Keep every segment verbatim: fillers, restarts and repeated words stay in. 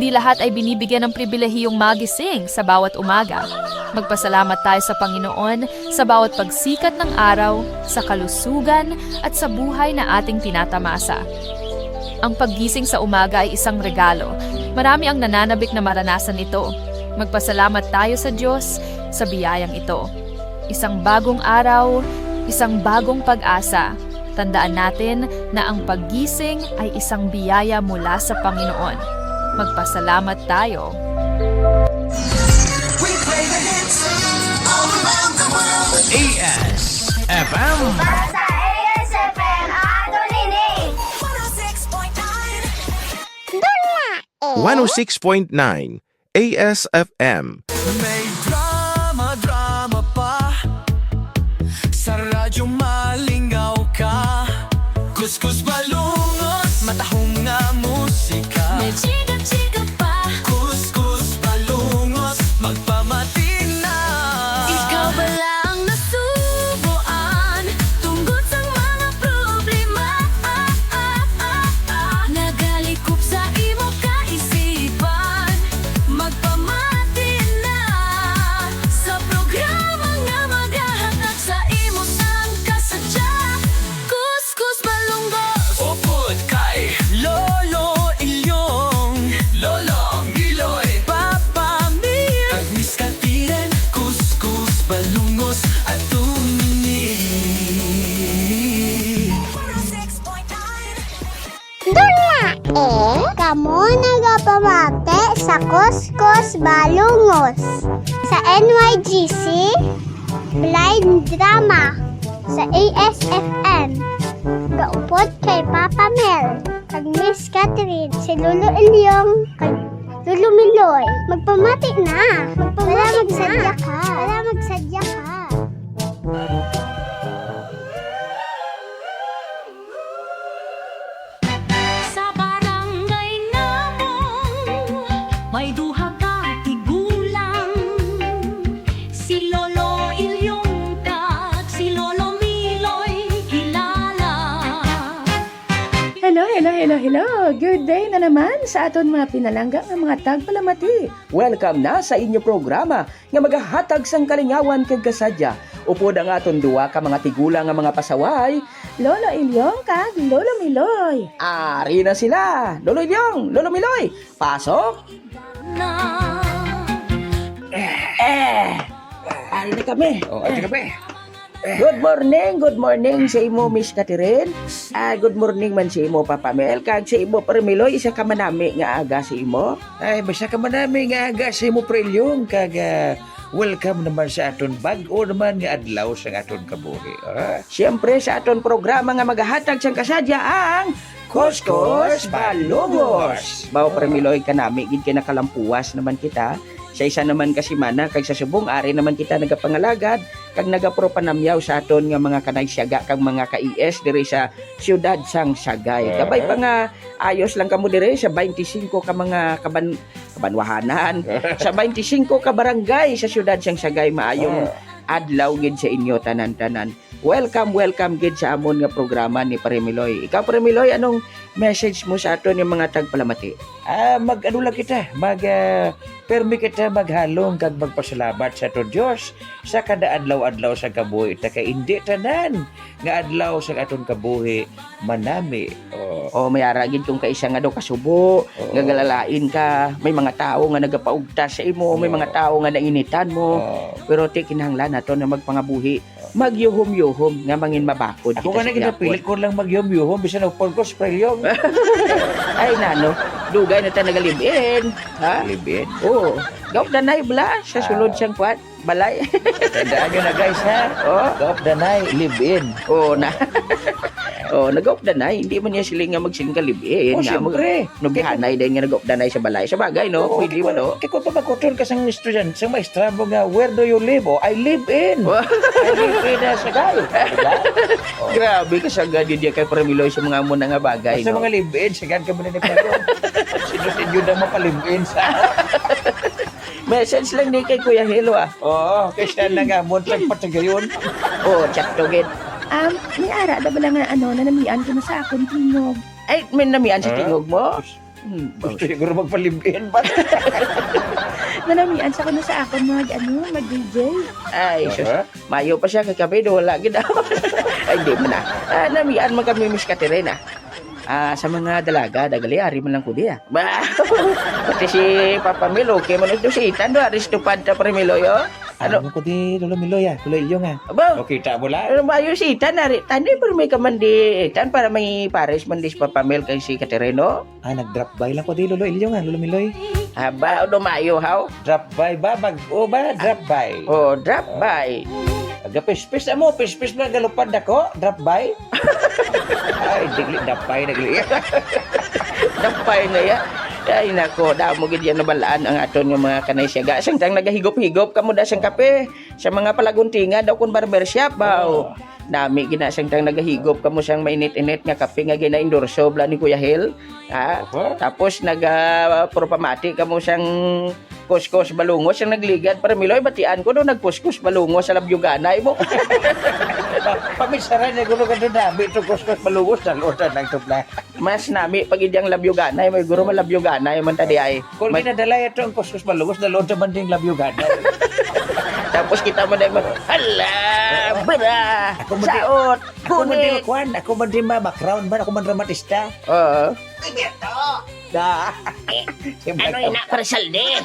Hindi lahat ay binibigyan ng pribilehiyong magising sa bawat umaga. Magpasalamat tayo sa Panginoon sa bawat pagsikat ng araw, sa kalusugan, at sa buhay na ating tinatamasa. Ang paggising sa umaga ay isang regalo. Marami ang nananabik na maranasan ito. Magpasalamat tayo sa Diyos sa biyayang ito. Isang bagong araw, isang bagong pag-asa. Tandaan natin na ang paggising ay isang biyaya mula sa Panginoon. Magpasalamat tayo. We play the hits all around the world. A S F M. Basta A S F M ato nini. one oh six point nine. one oh six point nine A S F M. May drama, drama pa. Sa radyo malingaw ka. Kuskus balungos, matahong nga musika. May chika-chika pa. Kuskus balungos, magpamati na. Ikaw bala ang nasubuan tungod sang mga problema. Nagalikop sa imo kaisipan. Magpamati na sa programa nga magahatag sa imo sang kasadya. Kuskus Balunggos. Upod kay Lolo Ilyong, Lolo Miloy, Papa Mir, kag Miss Katiren, Kuskus Balungos ato nini. Dula, eh, kamo nagapamati sa Kuskus Balungos sa N Y G C Blind Drama sa A S F M. Gaupod kay Papa Mel kag Miss Catherine, si Lolo Ilyong kag Lolo Miloy. Magpamati na. Magpamati Wala na. Magsadya ka. Wala magsadya ka. Sa barangay namong may duha ka tigulang, si Lolo Ilyong kag si Lolo Miloy kilala. Hello, hello, hello, hello! Good day na naman sa aton mga pinalangga nga mga tagpalamati. Welcome na sa inyo programa nga magahatag sang kalingawan kag kasadya. Upod ang aton duwa ka mga tigulang nga mga pasaway, Lolo Ilyong kag Lolo Miloy. Ari na sila! Lolo Ilyong, Lolo Miloy, pasok! Na Eh, ari na kami. Oh, ate ka pa eh. Good morning, good morning sa imo, Miss Catherine. Ah, good morning man sa imo, Papa Mel, kag sa imo, Pare Miloy, isa ka manami nga aga sa imo. Ay, basta ka manami nga aga sa imo, Pre Ilyong, kag ah, welcome naman sa aton bag-o naman nga adlaw sa aton kabuhi. Ah? Siyempre, sa aton programa nga magahatag sang kasadya ang Kuskus Balungos. Baw, Pare Miloy, kanami gid kay nakalampuwas naman kita sa isa naman ka semana, kag sa subong ari naman kita nagapangalagad kag nagapropanamyaw sa aton nga mga kanay siyaga kag mga ka-E S diri sa siyudad sang Sagay. Kabay pa nga ayos lang kamo diri sa twenty-five ka mga kaban kabanwahanan, sa twenty-five ka barangay sa siyudad sang Sagay. Maayong adlaw gid sa inyo tanan-tanan. Welcome, welcome gid sa amon nga programa ni Pare Miloy. Ikaw, Pare Miloy, anong message mo sa aton nga mga tagpalamati? Ah, mag-ano lang kita, mag ah, permi kita maghalong kag magpasalamat sa aton Dios sa kada adlaw-adlaw sa kabuhi ta kay indi tanan nga adlaw sa aton kabuhi manami. Oh. Oh, may ara gid kung kaisa nga daw kasubo, nga galalain ka, may mga tawo nga nagapaugtas sa imo, may mga tawo nga nainitan mo. Oh. Pero ti kinahanglan nato na magpangabuhi, magyuhom-yuhom nga mangin mabakod Ako kita nga sa na ginapilit gihapon. Ko lang magyom-yom, bisan ang porkos prelyom. Ay nano, dugay na ta nagalibin, ha? Libin. Oo. Gaop danay bala sa sulod siyang kwan, balay. Tandaan nyo na guys ha. Oh. Gaop danay, live-in. Oo na. Oh, nagaop danay, hindi man niya siling nga magsiling ka live-in. Oh, Nga mo- siyempre. Nughanay din nga nagaop danay sa balay. Sa bagay, no? Pwede man, no? Kaya kung papakuton ka sa estudyante, sa maestra mo nga, where do you live? Oh, I live in. I live in uh, Sagay. Diba? Grabe ka sa gadi diya kay Premiloy sa mga muna nga bagay, Sa no? Mga live-in, sigan ka mo na ni Pablo. Sino sa inyo na mapalive-in sa... Message lang ni kay Kuya Helo, ah. Oo, kay siya na nga mo, tagpatagayon. Oo, chat to gid. Um, may ara da bala nga ano, nanamian ko na sa akon tingog. Ay, may namian sa Ah? tingog mo? Hmm, gusto siguro magpalibin ba? Nanamian sa kuno sa akon mag, ano, mag-D J. Ay, sus. Aha. Mayo pa siya kay kami, do wala gid ako. Ay, di man na. Ah, namian man kami, Miss Katerina. Ah, sa mga dalaga, dagali, ari man lang ko diya. Ba? Pati si Papa Mel, okay man ito si Ethan, do, ari sa tupad ta, Pare Miloy, oh. Ano? Ano ko di, Lolo Miloy, ah? Lolo Ilyong, ah. Aba? O, kita mo lang. Ano ba yung si Ethan, ari? Tani, pero may kaman di, Ethan, para may pares man di si Papa Mel kay si Katerino. Ah, nag-drop by lang ko di, Lolo Ilyong, ah, Lolo Miloy. Aba, ano mayo, haw? Drop by ba? Bag-o ba? Drop by. Oh, drop by. Agapispis amo, pispis na galupad nako, drop by. Ay, digli, dapay, nagli. Dapay na ya. Ay, nako, damo gid yan nabalaan ang aton nga mga kanay siya. Ga, sangtang nagahigop-higop kamo da sang kape sa mga palaguntingan daw kung barbershop ba? Oo. Nami gina sangtang nagahigop kamo sang mainit-init nga kape nga gina-endorso bala ni Kuya Hel. Ha? Opo. Tapos naga, ah, puro pamati kamo sang kuskos balungos ang nagligad, Pare Miloy, batian ko do nagkuskos balungos sa labyoganay mo. Pa-, paminsaran niya, guro ka do, dami itong kuskos balungos, dalutan lang to pla. Mas nami pag idyang labyoganay mo, guro, malabyoganay man ta di ay. Kung Mas ginadala ito ang kuskos balungos, dalutan man ding labyoganay. Tapos kita mo na yung, "Hala, bara, Ako man di, saot, ako man di kunit." Kuan, ako man di ma-, ma-crown man, ako man dramatista. Oo. Ay, Berto! Da. Eh, ano ina, Pare Saldi?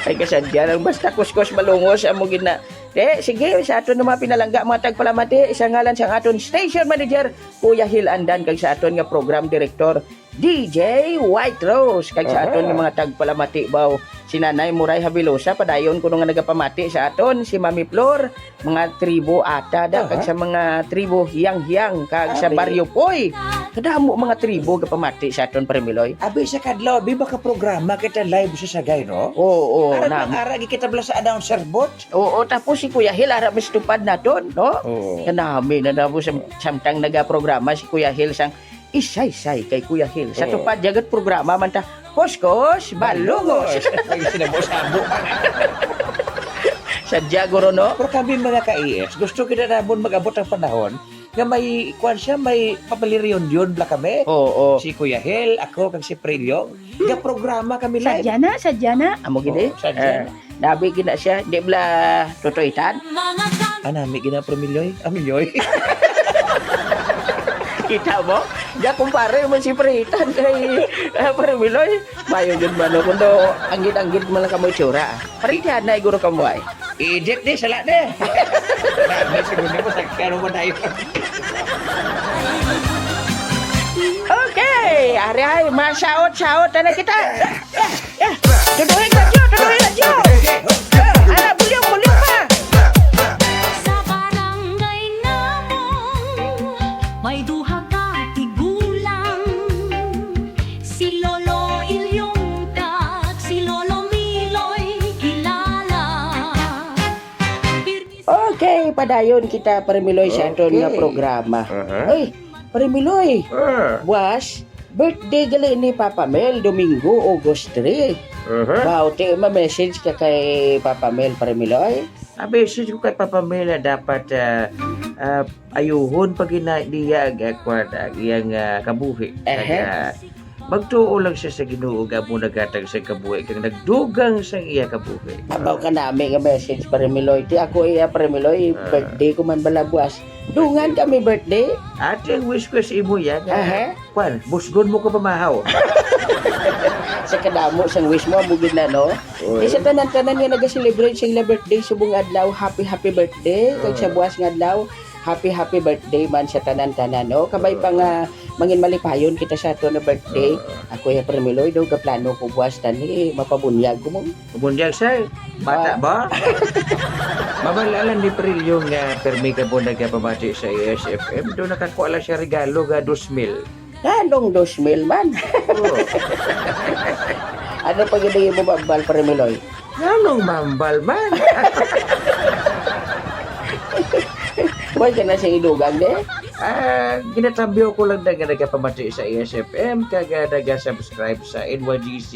Ay, kasadya lang. Basta kuskos balungos, amo gid na. Eh, sige, sa aton nga mga pinalangga, mga tagpalamati, sa ngalan sang aton station manager, Kuya Hil Andan, kag sa aton nga program director, D J White Rose, kag sa aton nga mga tagpalamati, baw, si Nanay Muray Habilosa, padayon kuno nga nagapamati sa aton, si Mami Flor, mga tribo ata da, kag sa mga tribo Hiyang-Hiyang, kag sa Baryo Poy. Kadamo mga tribo gapamati sa aton, Pare Miloy. Abi sa kadlaw, abi, makaprograma kita live sa Sagay, no? Oo, oo, Ara, ara, kita bala sa announcer booth. Oo, tapos si Kuya Hil, ara, mas tupad naton, no? Oo. Kanami na namo sam-, samtang nagaprograma si Kuya Hil sang Isaysay kay Kuya Hil. Sa Oo. tupad, yagat programa man ta, Kuskos Balungos. Ay, sinabo-sabo. Sadya, guro, no? Pero kami, mga ka-E S, gusto kita namon mag-abot ang panahon nga may, kuwan siya, may family reunion bala kami. Oo. Si Kuya Hel, ako, kag si Prilyo. Gaprograma kami live. Sadya na, sadya na. Amo gid, eh. Oo, sadya na. Eh, nabi gid na siya. Di bala tutuitan? Anami gid na, Prilyoy. Amilyoy. Kita mo? Ga, kumpare mo si Pritan kay, ah, Prilyoy. Mayo gid man, no? Kundo, anggid-anggid man lang kamo itsura, ah. Paritihan na, iguro kamo, ay. I-edit ni, sala ni. Grabe, siguro mo, sa kano mo tayo. Okay, ari ay, masaot-saot na kita. Tuduhin, radyo, tuduhin, radyo. Ala, bulyong, bulyong pa. Sa barangay namong may duha ka tigulang, si Lolo Ilyong kag si Lolo Miloy kilala. Okay, padayon kita, Pare Miloy, sa aton nga Okay. programa. Aha. Uy, Pare Miloy, Ah. buwas, birthday gali ni Papa Mel, Domingo, August three. Aha. Bawti, ma-message ka kay Papa Mel, Pare Miloy? Ah, message ko kay Papa Mel na dapat, ah, ah, ayuhon pa gina-, niya ang, ah, kwan, ang iyang, ah, kabuhi. Ehe. Kag, ah, magtuo lang siya sa Ginoo nga amo naghatag sa kabuhi kag nagdugang sa iya kabuhi. Abaw ka nami nga message, Pare Miloy. Ti ako iya, Pare Miloy, Ah. birthday ko man bala buwas. Dungan kami birthday. Ate, ang wish ko sa imo yan, ah, Aha. kwan, busgon mo ko pamahaw. Sa kadamo sang wish mo, amo gid na, no? Oy. Di sa tanan-tanan nga naga-celebrate sing ila birthday subong adlaw, happy, happy birthday. Kag sa Ah. buwas nga adlaw, happy, happy birthday man sa tanan-tanan, no? Kabay pa nga mangin malipayon kita sa ato na birthday. Ah. Ako, ya, Pare Miloy, daw gaplano ko buwas tani, mapabunyag ko mo. Mabunyag, sir? Bata Ah. ba? Mabalalan ni Prilyo nga permi ka mo nagapamati sa A S F M. Doon nakakuha lang siya regalo nga dos mil. Anong dos mil man? Oo. Ano pa gid ang imo mambal, Pare Miloy? Anong mambal man? Wala ka na siyang idugang, di? Ah, ginatambyo ko lang na nga nagapamati sa A S F M, kag, ah, naga-subscribe sa N Y G C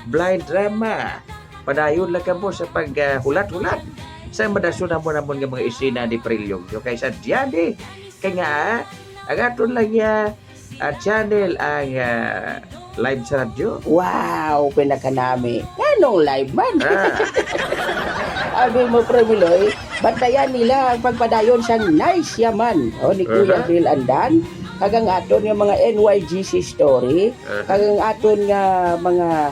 Blind Drama. Padayon lang kamo sa pag, ah, hulat-hulat sa madason namon, namon nga mga esena ni Prilyo. Kay sa diyan, eh, kay nga, ang aton lang niya, ah, channel ang, ah, live sa radyo. Wow, pinakanami. Nganong live man? Ah. Abi mo, Pre Miloy, bantayan nila ang pagpadayon sang Nice Yaman, o, ni Kuya Aha. Bill Andan, kag ang aton nga mga N Y G C story, Aha. kag ang aton nga mga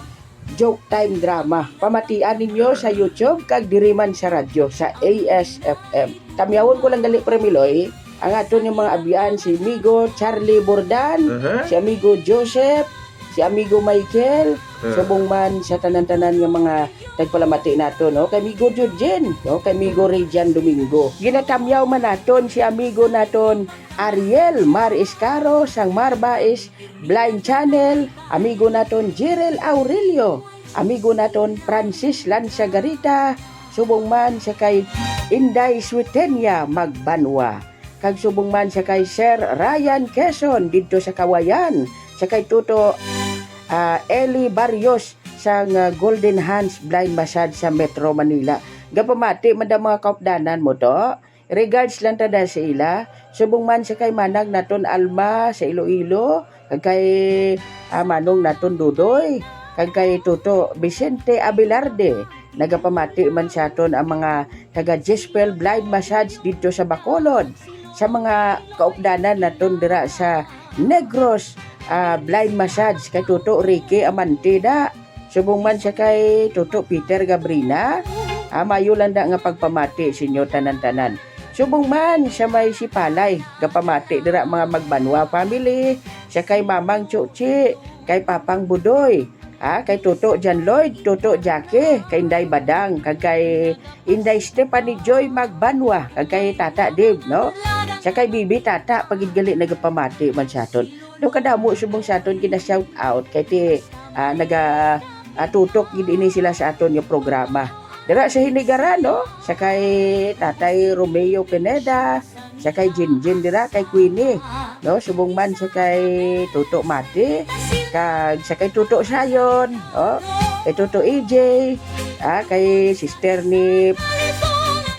joke time drama. Pamatian ninyo sa YouTube kag diri man sa radyo sa A S F M. Tamyawon ko lang gali, Pre Miloy, ang aton nga mga abyan, si Migo Charlie Bordan, Aha. si Amigo Joseph, si Amigo Michael, Ah. subong man sa tanan-tanan nga mga tagpalamati nato, no? Kay Migo Jujin, no? Kay Migo Rejan Domingo. Ginatamyaw man naton si amigo naton Ariel Mar Iscaro sang Marbais Blind Channel, amigo naton Jirel Aurelio, amigo naton Francis Lanza Garita, subong man sa kay Inday Suetenia Magbanwa, kag subong man sa kay Sir Ryan Quezon didto sa Kawayan, sa kay Tuto, ah, Eli Barrios sang, ah, Golden Hands Blind Massage sa Metro Manila. Gapamati man daw mga kaupdanan mo to. Regards lang ta da sa ila. Subong man sa kay Manang naton Alma sa Iloilo, kag kay, ah, Manong naton Dudoy, kag kay Tuto Vicente Abelarde. Nagapamati man sa aton ang mga taga Jespel Blind Massage didto sa Bacolod, sa mga kaupdanan naton dira sa Negros, ah, Blind Massage, kay Tuto Ricky Amante da. Subong man sa kay Tuto Peter Gabrina, ah, mayo lang da nga pagpamati sa inyo tanan-tanan. Subong man sa may Sipalay, gapamati dira mga Magbanwa family, sa kay Mamang Chuchi, kay Papang Budoy, ah, kay Tuto John Lloyd, Tuto Jackie, kay Inday Badang, kag kay Inday Stephanie Joy Magbanwa, kag kay Tata Dave, no? Sa kay Bibi Tata, pagid gali nagapamati man sa aton. Daw kadamo subong sa aton gina-shout out kay ti, ah, naga, ah, tutok gid ini sila sa aton nga programa. Dira sa Hinigaran, no? Sa kay Tatay Romeo Pineda, sa kay Jinjin dira, kay Queenie, no? Subong man sa kay Tuto Mati, kag sa kay Tuto Sayon, oh, kay Tuto E J, ah, kay sister ni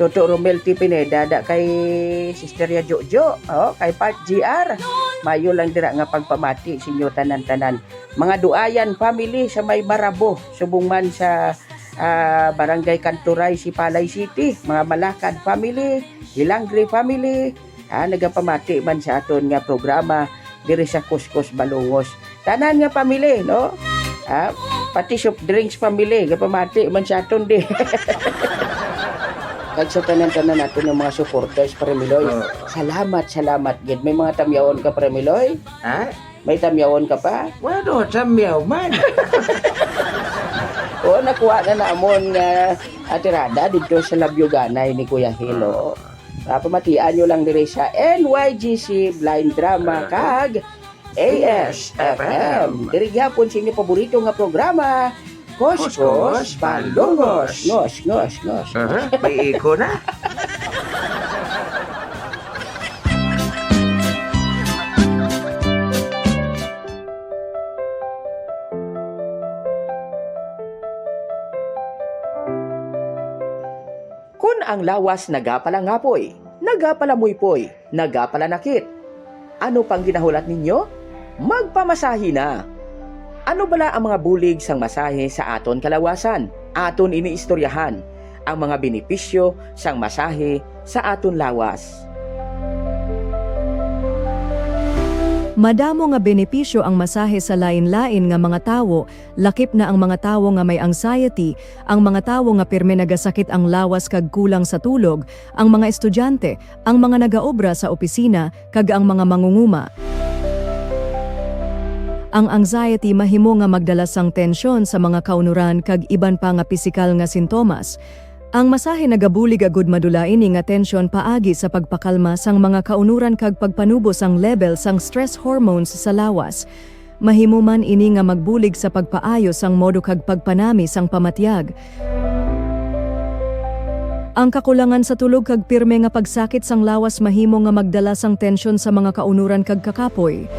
Tuto Romel T Pineda, da kay sister ya Jojo, oh, kay Part G R. Mayo lang dira nga pagpamati sa inyo tanan-tanan. Mga Duayan family sa may Marabo, subong man sa, ah, Barangay Kanturay, Sipalay City, mga Malakad family, Hilangre family, ah, nagapamati man sa aton nga programa diri sa Kuskus Balungos. Tanan nga family, no? Ah, pati soft drinks family, gapamati man sa aton di. Kag sa tanan-tanan naton nga mga supporters, Pre Miloy, Oh. salamat, salamat gid. May mga tamyawon ka, Pre Miloy? Ha? May tamyawon ka pa? Wala, tamyaw man. Oo, nakuha na namon nga atirada didto sa Labyoganay ni Kuya Hilo. Ah. Ah, pamatian nyo lang diri sa N Y G C Blind Drama Ah. kag A S F M. Diri gyapon sa inyo paborito nga programa, Kuskus Kuskus Balungos. Balungos. Ngos, ngos, ngos. Aha, may echo na. Kon ang lawas nagapalangapoy, nagapalamuypoy, nagapalanakit, ano pang ginahulat ninyo? Magpamasahe na! Ano bala ang mga bulig sang masahe sa aton kalawasan? Aton ini istoryahan ang mga benepisyo sang masahe sa aton lawas. Madamo nga benepisyo ang masahe sa lain-lain nga mga tawo, lakip na ang mga tawo nga may anxiety, ang mga tawo nga pirme nagasakit ang lawas kag kulang sa tulog, ang mga estudyante, ang mga nagaobra sa opisina, kag ang mga mangunguma. Ang anxiety mahimo nga magdala sang tensyon sa mga kaunoran kag iban pa nga pisikal nga sintomas. Ang masahe nagabulig agud madula ini nga tensyon paagi sa pagpakalma sang mga kaunoran kag pagpanubo sang level sang stress hormones sa lawas. Mahimo man ini nga magbulig sa pagpaayo sang modo kag pagpanami sang pamatyag. Ang kakulangan sa tulog kag pirme nga pagsakit sang lawas mahimo nga magdala sang tensyon sa mga kaunoran kag kakapoy.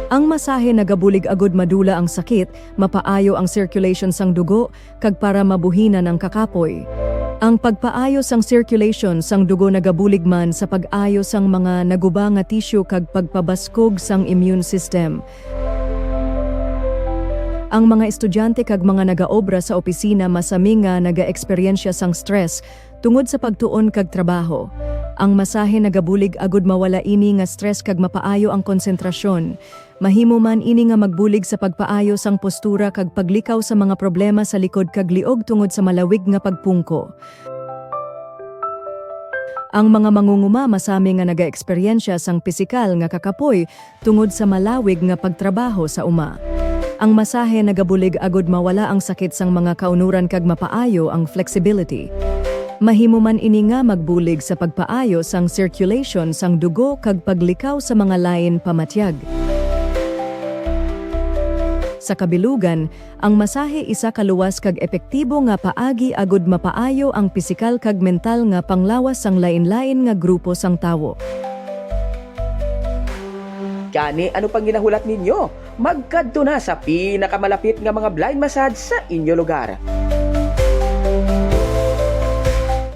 Ang masahe nagabulig agud madula ang sakit, mapaayo ang circulation sang dugo, kag para mabuhinan ang kakapoy. Ang pagpaayo sang circulation sang dugo nagabulig man sa pag-ayo sang mga naguba nga tissue kag pagpabaskog sang immune system. Ang mga estudyante kag mga nagaobra sa opisina masami nga nagaeksperyensya sang stress tungod sa pagtuon kag trabaho. Ang masahe nagabulig agud mawala ini nga stress kag mapaayo ang konsentrasyon. Mahimo man ini nga magbulig sa pagpaayo sang postura kag paglikaw sa mga problema sa likod kag liog tungod sa malawig nga pagpungko. Ang mga mangunguma masami nga nagaeksperyensya sang pisikal nga kakapoy tungod sa malawig nga pagtrabaho sa uma. Ang masahe nagabulig agud mawala ang sakit sang mga kaunuran kag mapaayo ang flexibility. Mahimo man ini nga magbulig sa pagpaayo sang circulation sang dugo kag paglikaw sa mga lain pamatyag. Sa kabilugan, ang masahe isa ka luwas kag epektibo nga paagi agud mapaayo ang pisikal kag mental nga panglawas sang lain-lain nga grupo sang tawo. Gani, ano pang ginahulat ninyo? Magkadto na sa pinakamalapit nga mga blind massage sa inyo lugar.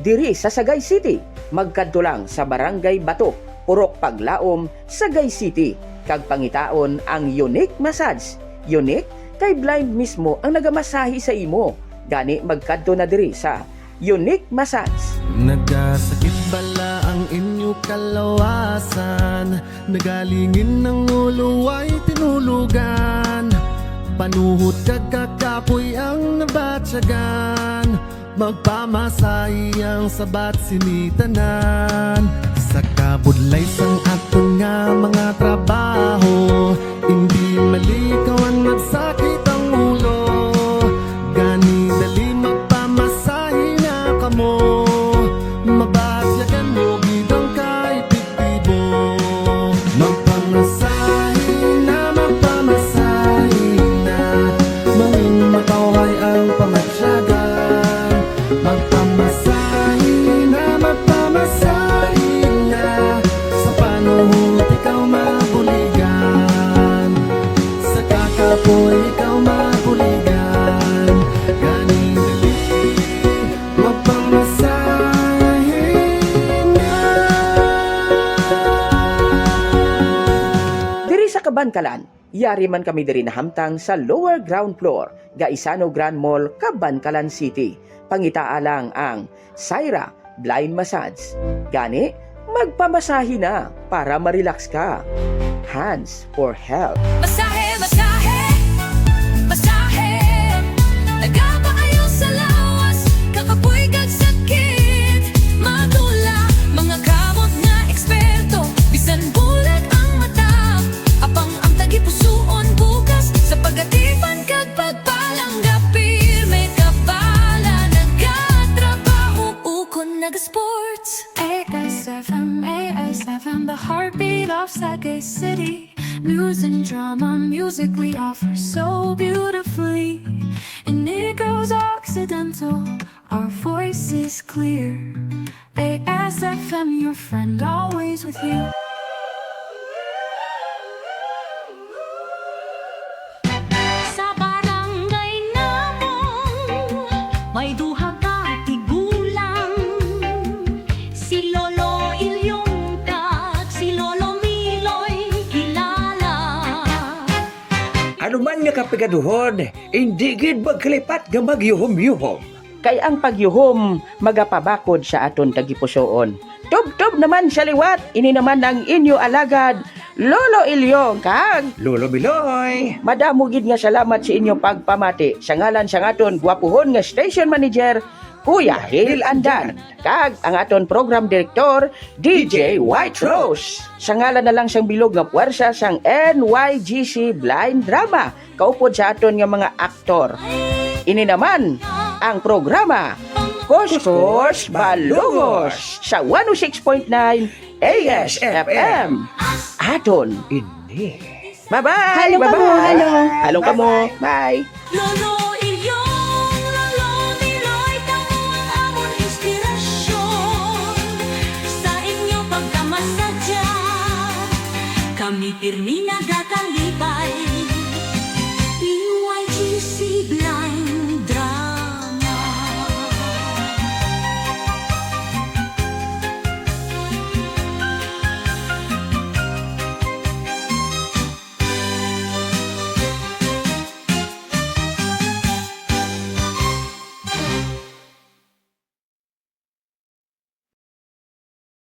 Diri sa Sagay City, magkadto lang sa Barangay Bato, Purok Paglaom, Sagay City, kag pangitaon ang Unique Massage. Unique kay blind mismo ang nagamasahe sa imo. Gani, magkadto na diri sa Unique Massage. Nagasakit bala ang inyo kalawasan, nagalingin ang ulo ay tinulugan, panuhot kag kakapoy ang nabatyagan, magpamasahi ang sabat sini tanan. Sa kabudlay sang aton nga mga trabaho, hindi malikawan magsakit ang ulo. Gani dali magpamasahe na kamo, mabatyagan mo gid ang kaepektibo. Magpamasahe na, magpamasahe na, mangin matawhay ang pamatyagan. Magpamasahe na, magpamasahe na, sa panuhot ikaw mabuligan, sa kakapoy ikaw mabuligan. Gani dali, magpamasahe na. Diri sa Kabankalan, yari man kami diri nahamtang sa lower ground floor, Gaisano Grand Mall, Kabankalan City. Pangitaa lang ang Syra Blind Massage. Gani, magpamasahe na para ma-relax ka. Hands for health. Masahe, masahe, masahe. Nagapaayo sa lawas, kakapoy kag sakit. Madula, mga kamot nga eksperto, bisan bulag ang mata. Apang ang tagipusuon bugas sa pagatipan kag pagpalangga, pirme kabala nagatrabaho ukon nag-sports. A S F M, A S F M, the heartbeat of Sagay City. News and drama, music we offer so beautifully. In Negro's Occidental, our voice is clear. A S F M, your friend, always with you. Sa barangay namon, may duha ka tigulang, si Lolo Ilyong kag si Lolo Miloy kilala. Ano man nga kapigaduhon, indi gid magkalipat nga magyuhom-yuhom. Kay ang pagyuhom magapabakod sa aton tagipusoon. Tubtob naman sa liwat, ini naman ang inyo alagad, Lolo Ilyong kag Lolo Miloy. Madamo gid nga salamat sa inyo pagpamati sa ngalan sang aton gwapuhon nga station manager, Kuya Hil Andan, kag ang aton program director, D J White Rose. Sa ngalan na lang sang bilog nga puwersa sang N Y G C Blind Drama, kaupod sa aton nga mga aktor. Ini naman ang programa Kuskus Balungos sa one oh six point nine A S F M. Aton ini. Bye-bye! Halong kamo, bye-bye! Halong. Halong kamo! Bye! Lolo Ilyong, Lolo Miloy, kamo ang amon inspirasyon. Sa inyo pagkamasadya, kami pirmi nagakalipay.